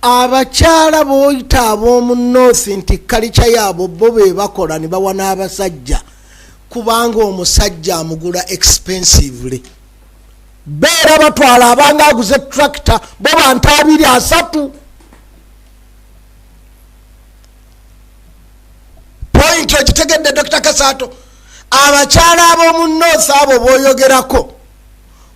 Abakyala b'oyita ab'omu North nti culture yaabwe bo be bakola ne bawa n'abasajja, kubanga omusajja amugula expensively. Beera batwala abanga aguze tractor, bo bantu abiri asatu. Point ogitegedde, Dr Kasato? Abakyala ab'omu North abo boyogerako,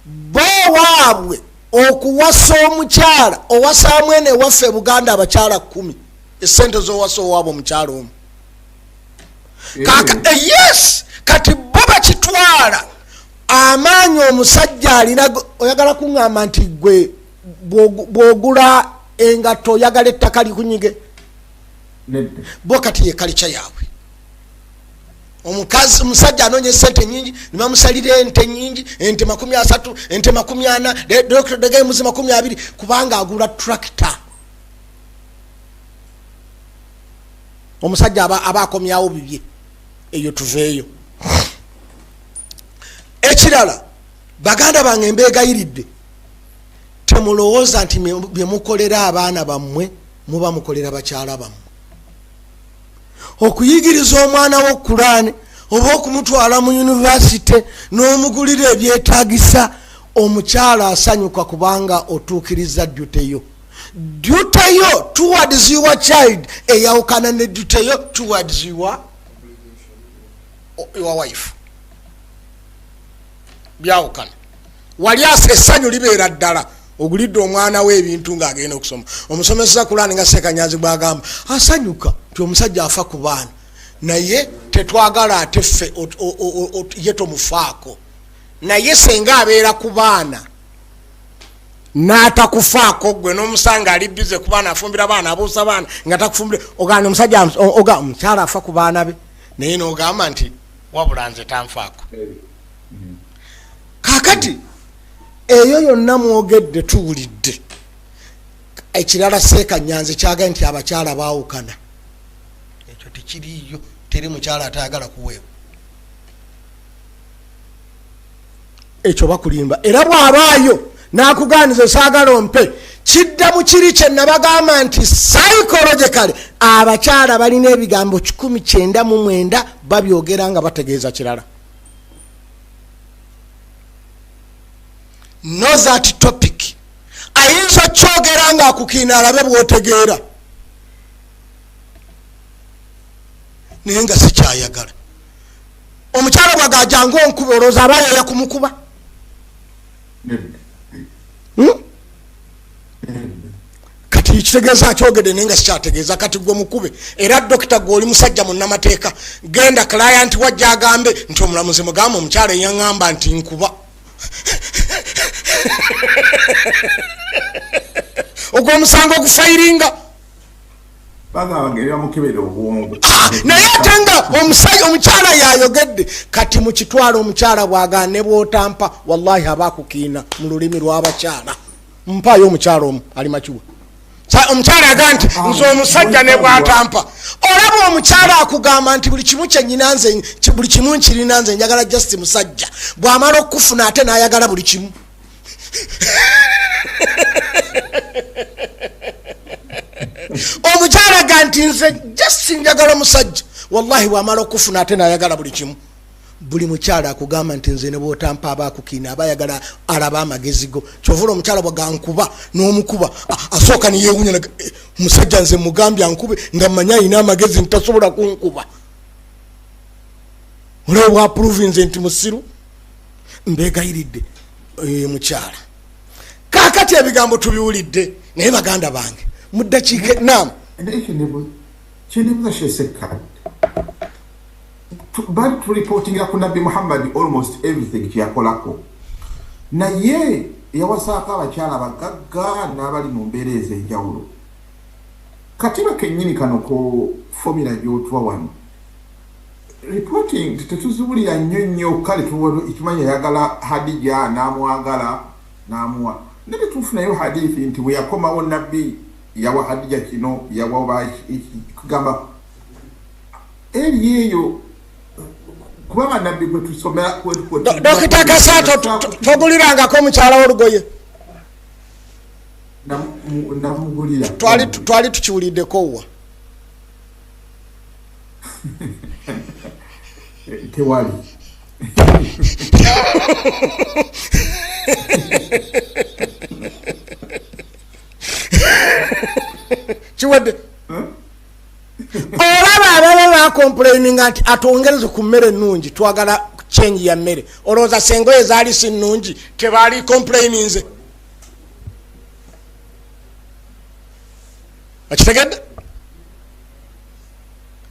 bo waabwe okuwasa omukyala owasaamu eno ewaffe e Buganda abakyala 10, esente z'owasa owaabwe omukyala omu. Kaka yes, kati bo bakitwala amaanyi omusajja alina. Oyagala kuŋŋamba nti gwe bw'ogula engatto oyagala ettaka likunyige? Bo kati ye culture yaabwe. Omukazi, omusajja anoonya esente nyingi, nebamusalira ente nyingi, ente 30, ente 40, degemuzi 20, kubanga agula tractor. Omusajja aba akomyawo bibye. Eyo tuveeyo. Ekirala, baganda bange, mbeegayiridde, temulowooza nti byemukolera abaana bammwe muba mukolera bakyala bammwe. Okuyigiriza omwana wo Kulaani oba okumutwala mu yunivasite n'omugulira ebyetagisa, omukyala asanyuka kubanga otuukiriza duty yo. Duty yo towards your child eyawukana ne duty yo towards your wife, byawukana. Wali essanyu libeera ddala ogulidde omwana we ebintu ng'agenda okusoma, omusomesa Kulaani, nga Sekanyazi bwagamba, asanyuka nti omusajja afa ku baana. Naye tetwagala ate ffe ye tomufaako. Naye senga abeera ku baana n'atakufaako gwe, n'omusanga ali busy ku baana, afumbira baana, abuusa baana, nga takufumbira, ogamba omusajja, oga omukyala afa ku baana be, naye n'ogamba nti wabula nze tanfaako. Kakati eyo yonna mwogedde, tuwulidde. Ekirala, Seekanyanze kyagaye nti abakyala baawukana, ekyo tekiriiyo. Teri mukyala atayagala kuweebwa, ekyo bakulimba. Era bw'abaayo n'akuganiza saagala ompe, kiddamu kiri kye nabagamba nti psychologically abakyala balina ebigambo 199 babyogera nga bategeeza kirala. No, that topic ayinza okyogera ng'akukiina alabe bw'otegeera, naye nga sikyayagala. Omukyala bwagajanga onkuba, olowooza aba yaya kumukuba? Hmm? Kati kitegeeza akyogedde naye nga sikyategeeza. Kati gwe mukube. Era dokita, gwe oli musajja munnamateeka, genda client wajja agambe nti omulamuzi mugambe omukyala eyaŋŋamba nti nkuba. Ogwo omusango ogufayiringa. Bagamba nga ebamukebera obwongo. Ah, naye ate nga omusajja, omukyala yayogedde. Kati mukitwalo omukyala bwagana ne bwotampa, wallahi aba akukiina mu lulimi lw'abakyala. Mpaayo omukyala omu ali makiwa. Omukyala yagaa nti nze omusajja ne bwatampa. Olaba omukyala akugamba nti buli kimu kyenyina nze, buli kimu nkirina nze, njagala just musajja. Bw'amala okufuna ate n'ayagala buli kimu. Omukyala ga nti nze just njagala musajja, wallahi bw'amala okufuna ate n'ayagala buli kimu. Buli mukyala akugamba nti nze ne bwotampa, aba akukiina, aba ayagala alaba amagezi go. Kyovula omukyala bwagankuba n'omukuba, asooka niyewunya, "Omusajja nze mugambye ankube nga mmanyi ayina amagezi ntasobola kunkuba." Olaba bwaprovinze nti musiru. Mbegayiridde, mukyala, kakati ebigambo tubiwulidde, naye baganda bange, mu ddakiika nam Kyenebuza, Shesekka, bali tureportingira ku Nabbi Muhammad almost everything kyeyakolako, naye yawasaako abakyala abagagga n'abali mu mbeera ez'enjawulo. Katiba kennyini kano ku formula gy'otuwa wano, reporting tetuziwulira nnyo nnyo. Kale tumanyi ayagala Hadija, n'amwagala n'amuwa, naye tetufunayo hadithi nti bwe yakomawo Nabbi yawa Hadija kino, yawa kugamba eri eyo, kubanga Nabbi gwe tusomera. Dokita Kasato, togulirangako omukyala w'olugoye? Namugulira. Twali tukiwuliddeko wa? Tewali. Kiwedde. Olaba ababa bacomplaininga nti atwongereze ku mmere ennungi, twagala change ya mmere. Olowooza sengoye zaali si nnungi, tebaali complaininze? Okitegedde?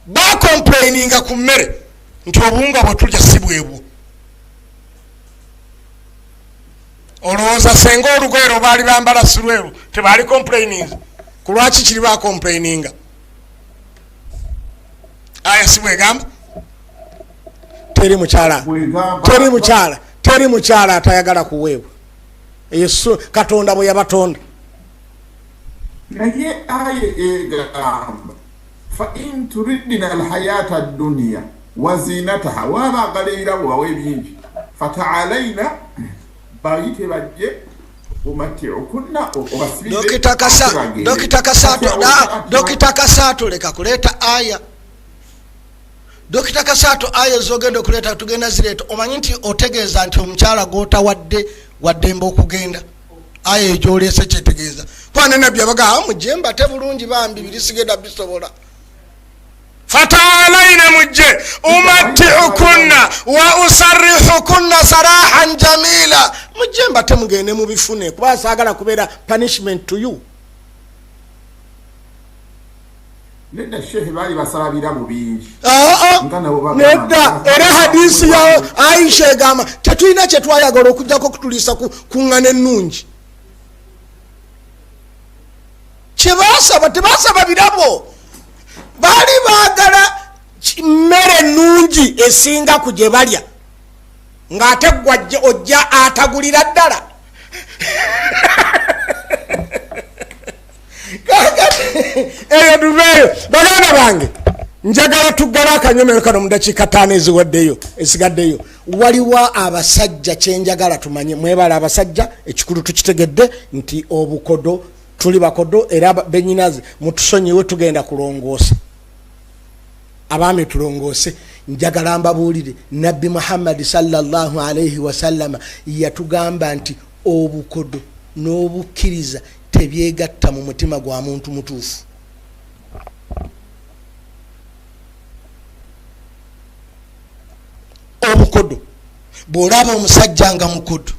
Bacomplaininga ku mmere nti obuwunga bwe tulya si bwebwo. Olowooza senga olugoye lwe baali bambala si lweru, tebaali complaininze? Ku lwaki kiri bacomplaininga? Aya si bwegamba? Teri mukyala, teri mukyala, teri mukyala atayagala kuweebwa. Eyo Katonda bwe yabatonda. Naye aya egamba fa in turidina alhayata dunya wazinataha, wabaagala ebirabo bawe ebingi, fataalaina, bayite bajje, Dokita Kasato, leka kuleeta aya. Dokita Kasato, aya zogenda okuleeta tugenda zireeta. Omanyi nti otegeeza nti omukyala gwotawadde waddembe okugenda. Aya egyoleese kyetegeeza kwana nabbi abagaa mujje mbate bulungi bambi birisigenda bisobola. Fataalaina, mujje, umattiukunna wa usarrihukunna sarahan jamila, mujje mbate mugende mubifune, kuba saagala kubeera punishment to you. Nedda shehe, baali basaba birabo bingi. Nedda, era hadisi ya Aisha egamba tetulina kyetwayagala okujjako okutuliisa ku kuŋŋana ennungi. Kyebasaba, tebasaba birabo, baali baagala mmere ennungi esinga ku gye balya, ng'ate gwajje ojja atagulira ddala. Kakati eyo tuveeyo. Baganda bange, njagala tuggala akanyomero kano mu dakiika 5 eziwaddeyo esigaddeyo. Waliwo abasajja, kyenjagala tumanye, mwebala abasajja, ekikulu tukitegedde nti obukodo tuli bakodo, era benyinazi mutusonyiwe, tugenda kulongoosa. Abaami tulongoose. Njagala mbabuulire, Nabbi Muhammadi sallallahu alaihi wasallama yatugamba nti obukodo n'obukkiriza tebyegatta mu mutima gwa muntu mutuufu. Obukodo, bw'olaba omusajja nga mukodo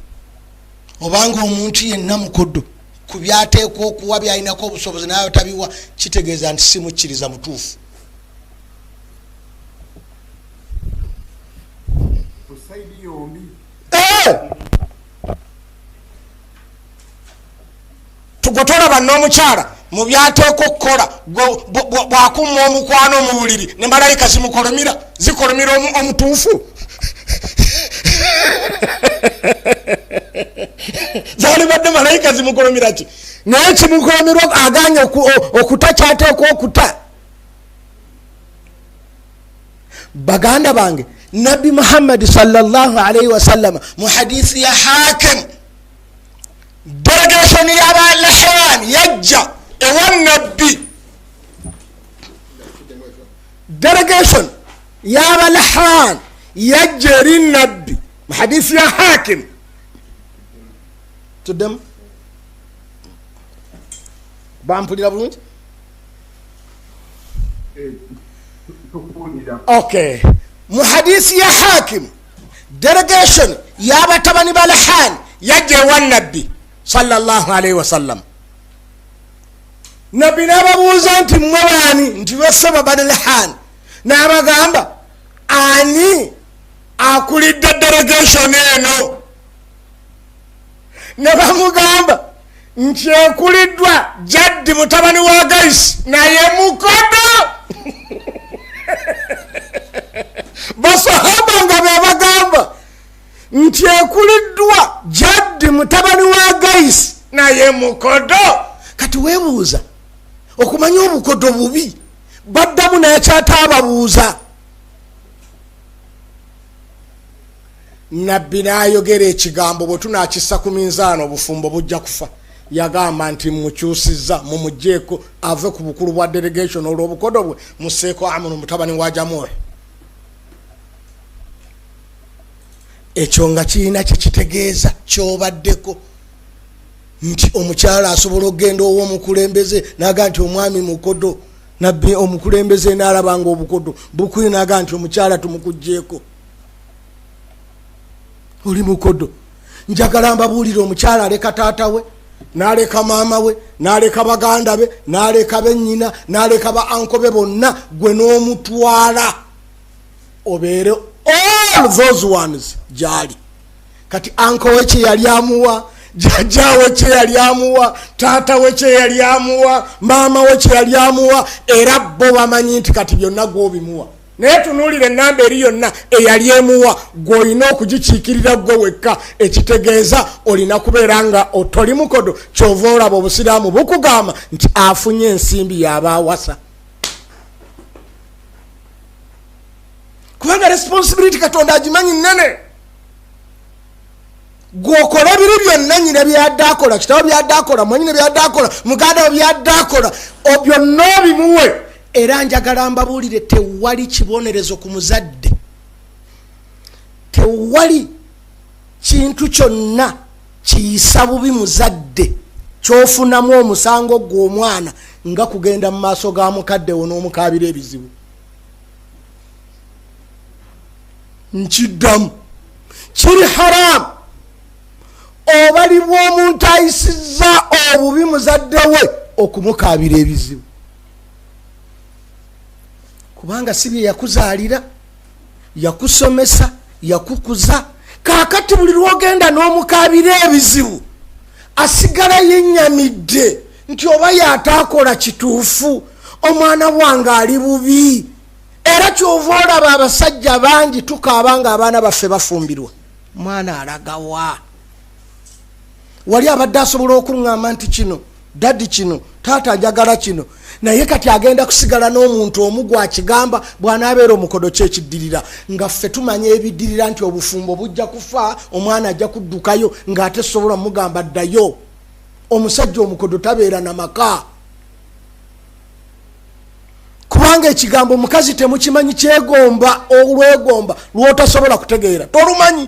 obanga omuntu yenna mukodo ku byateekwa okuwa, byalinako obusobozi naye tabiwa, kitegeeza nti si mukkiriza mutuufu. Ku side yombi. Tugotolaba n'omukyala mu byateekwa okukola, bw'akumma omukwano mu buliri ne malayika zimukolomira, zikolomira omutuufu. Zalibadde malayika zimukolomira ki? Naye kimukolomirwa aganye okuta kyateekwa okuta. Baganda bange, Nabbi Muhammadi sallallahu alaihi wasallama mu hadisi ya Hakim, delegation y'abalahwan yajja ewa Nabbi. Delegation y'abalahwan yajja eri Nabbi mu hadisi ya Hakim. Tuddemu, bampulira bulungi? Tukuwulira. Okay, mu hadisi ya Hakim, delegation y'abatabani ba Lahan yajja ewa Nabbi sallallahu alaihi wasallam. Nabbi n'ababuuza nti mmwe baani? Nti basaba bani Lahan. N'abagamba, ani akulidde delegation eno? Ne bamugamba nti ekuliddwa Jaddi mutabani wa Gaisi, naye mukodo. Basahaba nga bebagamba nti ekuliddwa Jaddi mutabani wa Gaisi, naye mukodo. Kati weebuuza, okumanya obukodo bubi, baddamu n'akyataababuuza. Nabbi n'ayogera ekigambo, bwe tunakissa ku minzaano obufumbo bujja kufa. Yagamba nti mukyusiza, mumugyeko ave ku bukulu bwa delegation olw'obukodo bwe, museeko Amuru mutabani wa Jamuh. Ekyo nga kirina kyekitegeeza kyobaddeko nti omukyala asobola okugenda ow'omukulembeze naga nti omwami mukodo, nabbi omukulembeze n'alaba nga obukodo bukuli naga nti omukyala tumukugyeko, oli mukodo. Njagala mbabuulire, omukyala aleka taata we, n'aleka maama we, n'aleka baganda be, n'aleka bennyina, n'aleka ba anko be bonna, gwe n'omutwala obeere all those ones gyali. Kati anko we kye yali amuwa, jjajjaawe kye yali amuwa, taata we kye yali amuwa, maama we kye yali amuwa, era bo bamanyi nti kati byonna gw'obimuwa. Naye tunuulira ennamba eri yonna eyali emuwa, gw'olina okugikiikirira gwe wekka, ekitegeeza olina kubeera nga otoli mukodo. Kyova olaba obusiraamu bukugamba nti afunye ensimbi y'aba awasa, kubanga responsibility Katonda agimanyi nnene. Gwokola biri byonna nyina byadde akola, kitawo byadde akola, mwanyina byadde akola, muganda we byadde akola, byonna obimuwe. Era njagala mbabuulire, tewali kibonerezo ku muzadde, tewali kintu kyonna kiyisa bubi muzadde kyofunamu omusango gw'omwana nga kugenda mu maaso ga mukadde wo n'omukaabira ebizibu. Nkiddamu, kiri haramu obalibwa omuntu ayisizza obubi muzadde we okumukaabira ebizibu, kubanga si bye yakuzaalira, yakusomesa, yakukuza. Kaakati buli lwogenda n'omukaabira ebizibu asigala yennyamidde nti oba yataakola kituufu, omwana wange ali bubi. Era kyova olaba abasajja bangi tukaaba nga abaana baffe bafumbirwa. Mwana alagawa? Wali abadde asobola okuŋŋamba nti kino daddy, kino taata, njagala kino, naye kati agenda kusigala n'omuntu omu gwakigamba bw'anaabeera omukodo. Kyekiddirira nga ffe tumanya ebiddirira nti obufumbo bujja kufa, omwana ajja kuddukayo ng'ate sobola mugamba ddayo. Omusajja omukodo tabeera na maka, kubanga ekigambo omukazi temukimanyi, kyegomba olwegomba lwotasobola kutegeera, tolumanyi.